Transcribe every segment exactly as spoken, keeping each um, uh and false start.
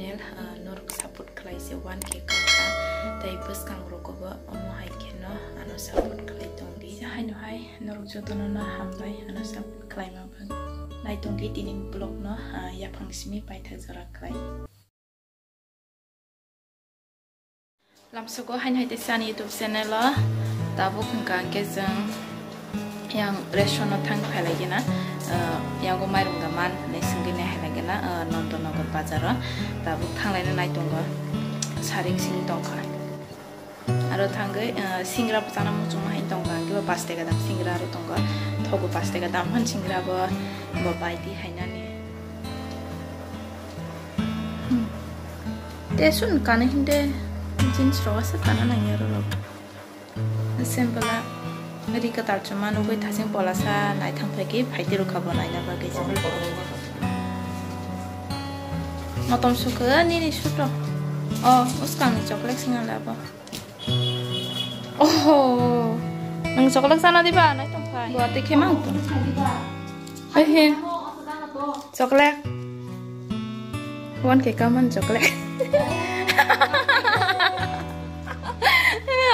Ah, norok support khlai se one K kakha, tei bwskang rogo bo omo hai kheno ano support khlai tong di. Haino hai norok jotono no hambai ano support khlai ma bagwi. Nai tong di tini vlog no, ah, yaphang simi paithak jora khlai. Lamsogo hain hai tei sani YouTube channel o tabuk hwnkha hwnkhe chwng yang ration no thang phailai gana, ah, yago mairung da man hinwi swngwi nai hai lai gana, ah, Nandanagar bazar o tabuk thanglai nai tongo, sarik sing tongkha. Aro thangwi, ah, singra bo chana muchungma hai tongkha, hwnkhe bo pash taka dam singra aro tongo, thogo pash taka dam han singra bo, bo bai di hai nani. Hmm. Te sun kani hinde jeans rok asa kana nang ya rok. Simple a ri kwtal chuma nugwi thasing pola sa nai thang phai ki phai ti rukha bo naina bagwi. Motom sukha nini suto. O uskang ni chocolate singa labo. Oho. Nang chocolate sana diba nai tong phai. Bo te khema to. Ehe. Chocolate. One K kaman chocolate.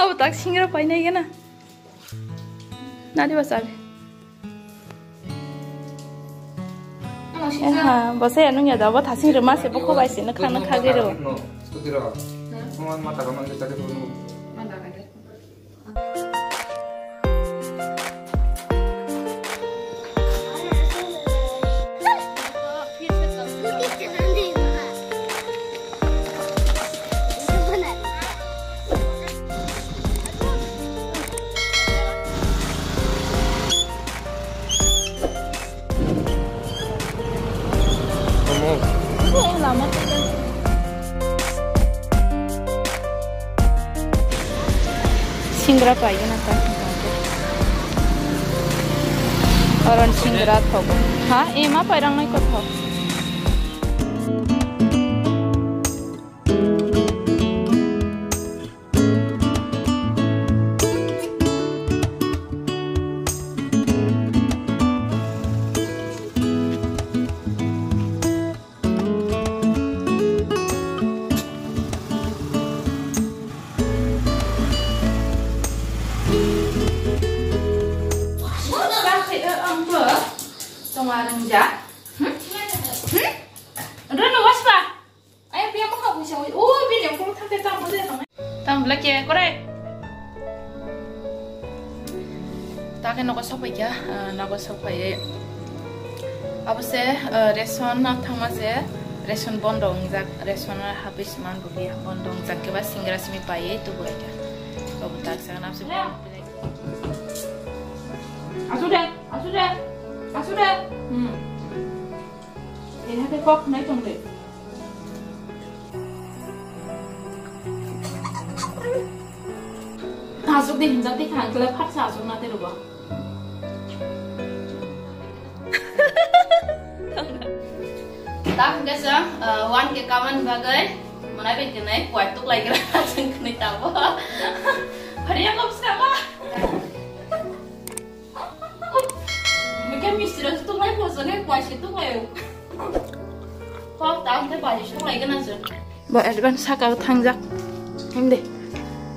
Abo tak singra painai gana. Nadi ba sabi. Eha, bo se nung ya da bo thasing rwma se bo khobai se nokha nokha gero. Singra paigana ta. Oron singra thogo. Ha, ema pairang nai kothok. Tong arang ja. Hmm? Hmm? Udah no waspa. Ayo, biya mokha buisa wi. O, bini ukuluk thangte tamo de tong. Tamo bla ke kore. Ta khe nogo sopai kha, ah, nogo sopai. Abo se, ah, ration no thangma se, ration bondo wngjak, ration no hapwi sman bo biya bondo wngjak khe ba singra simi pai tu bo kha. Obo tak sa na se. Asu de, asu de, asu de. Hmm. Ini hake kok nai tong de. Asuk de hinjak de khang kela phat sa asuk na te rubo. Tak hingke sa, eh, one K kaman bagai, mana bai kenai, kuat tuk lai kira, jeng kenai tabo. Hari yang kau sekarang. Mungkin mistri tu lai bosan ya, kuasi tu lai. Kok tahu kita baju tu lai kena sih. Bo advance saka thangjak. Himde.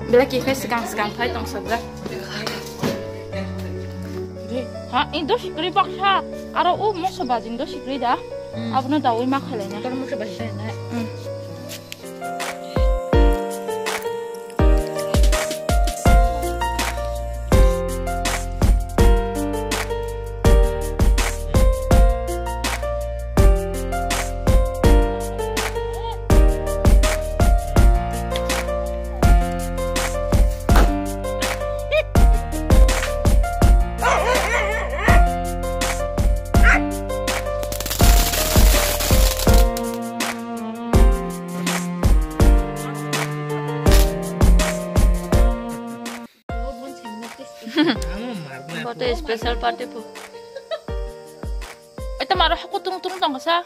Bela ki khai sikang sikang khai tong sajak. Ha, indo sikri baksa. Aro u mokso bajing do sikri da. Hmm. Abono dawi ma khalai na. Kor mokso bajing na. Hmm. Bote special party po. Eta maro haku tung tung tong sa.